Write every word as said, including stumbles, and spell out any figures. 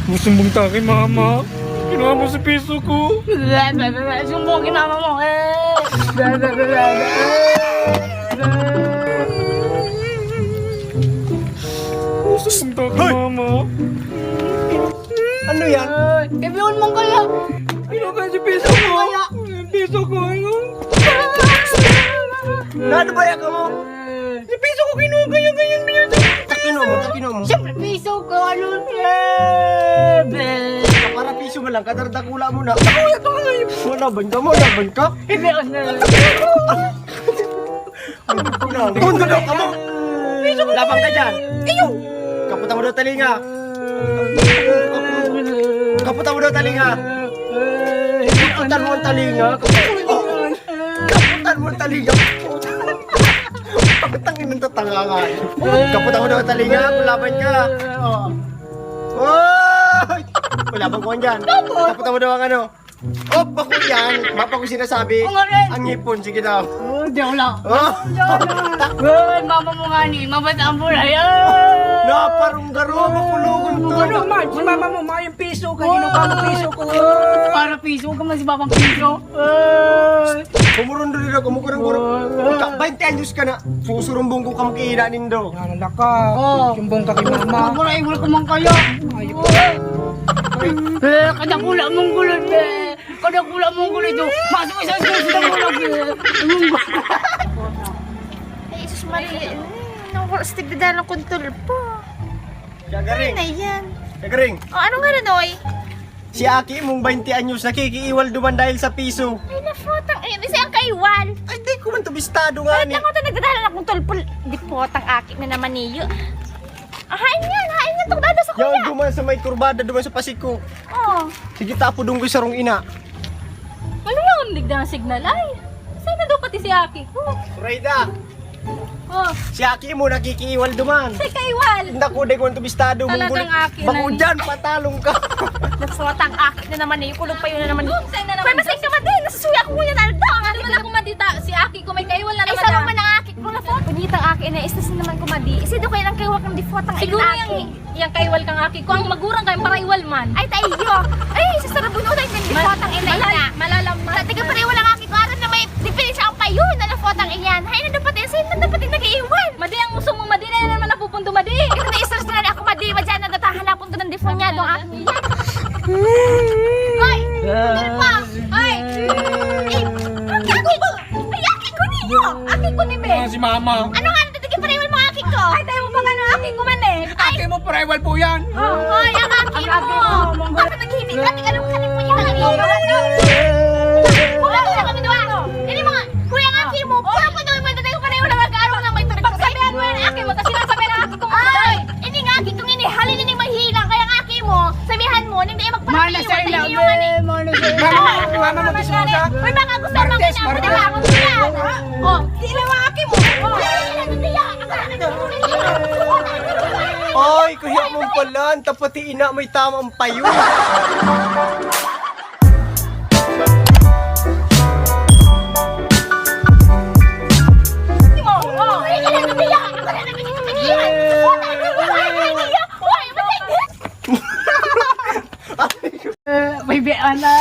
Sumbong ta kay mama. Kinuha mo si piso ko. Sumbong kay mama mo, eh. Sumbong ta kay mama. Ano yan? Ay, ibiyon mong kaya. Kinuha ka si piso ko. Kaya. Piso ko, ano? Ano ba yan mo? Yung piso ko kinuha, kaya ganyan, ganyan. Takino mo, takino mo. Siyempre, piso ko, ano, eh, be. Para piso mo lang, kadardakula mo na. Ako, ito nga yun. Malaban ka, malaban ka. Hindi, ano. Punta daw ka mo. Labang ka dyan. Iyo. Kaputan mo daw talinga. Kaputan mo daw talinga. Kaputan mo ang talinga. Kaputan mo ang talinga. Pagtangin ng tatanga nga. Kaputan mo daw talinga, kung laban ka. Oy! Wala bang kuwan dyan? Kaputan mo daw ang ano. Oh, bako yan. Bapa ko sinasabi. Ang orange. Ang ngipon, sige daw. Oh, di ako lang. Oh. Uy, mama mo nga ni, mabasa ang bulay. Ah! Naparunggaro, makulungon to. Ano man, si mama mo, mayong piso, kanino ka ang piso ko? Para piso, huwag ka man si babang piso. Ay! Kumurundo nila, kumukurang-kurang. Ika, baynte anyos ka na. Susurumbong ko kamo kiina nindo. Yan, anak ka. Oh. Sumbong ka kay mama. Wala, wala ka man kaya. Ay, eh, kadakula mong gulo, eh. Kadakula mong gulo ito. Pasok isa sa isa mo lang, eh. Ay, Jesus Maria. Ay, naku, astig na dalang kontol po. Gagaring. Ano na yan? Gagaring. Oh, ano nga na, Noy? Si Aki mong baynte anyos nakikiiwal duman dahil sa piso. Ay, naputang. Ay, di siyang kaiwal. Ay, di ko man to bistado nga Ay, ni. Ako to nagdadala akong tulpul. Di potang aki na naman niyo. Ah, hain yan, hain yan, tugdado sa Yaw, kuya. Duman sa may kurbada, duman sa pasiko. Oh. Sige, tapo dunggoy sarong ina. Ano yun? Ligdang signal ay. Saan na daw pati si Aki ko? Rayda. Oh. Si Aki mo nakikiiwal duman. Say kaiwal. Hindi ko, di ko ang tubistado. Talagang mong gulit. Aki na Bako ni- dyan, patalong ka. Nagsuwatang aki na naman eh. Yung kulog pa yun na naman. Doon, sa'yo na naman. Kaya masaya ka, Madi. Nasusuya ko ngunyan, Aldo. Ang Ano aki man na ako, Madi, ta-, si Aki ko may kaiwal na Ay, naman, sarong ah. Man ang aki ko na po. Panyitang aki na, istas na naman ko, Madi. Isa daw kayo ng kaiwal ng di po, tang Siguro ina aki. Yang, yang kaiwal kang aki ko. Ang magurang kayong paraiwal man. Ay, tayo. Ay, sa sarabon, oh, tayo, Madi, Mal-, potang ina, malal-, ina. Malalam man. Sa taga paraiwal ang aki ko, aram na may diferensya ang payo na napotang iyan. Hay, ano dapat yan? Sa'yo na dapat yung nag-iiwan? Madi, ang uso mo, Madi, na yan naman napupundo, Madi. Ito na, istas na ako, Madi. Madyan na natahanapon ko ng deformyado ang aki. Hoy! Ano pa? Hoy! Eh, ang aki ko! Ay, aki ko niyo! Aki ko ni Ben! Ah, si Mama. Ano nga, natatigil pa rin mo aki ko? Ay, tayo mo pa nga ng aki ko man eh! Aki mo, forever po yan! Oh, hoy, ang aki mo! Bakit naghihimik ka? Tingnan mo, kanin po niya. Wala na kami duwa. Hindi mo nga, kuya, ang aki mo! Puro po daw yung mga tayo pareho na mag-aaral na may tuloy. Pagsabihan mo yan, aki mo, tas sinasabi ng aki ko, Ay! Ini nga aki kong ini, halin ini mahina, kaya nga aki mo, sabihan mo, nang di magpapaiwan sa inyo, ani. Mama, mama mo, bismosa. Uy, baka gusto mo Martes, nga Martes. Ako na ako niya. Oh, sila wa aki mo. Oh, sila na niya. Ay, kaya mo pala, ang tapati ina, may tamang payo. May biyanan na.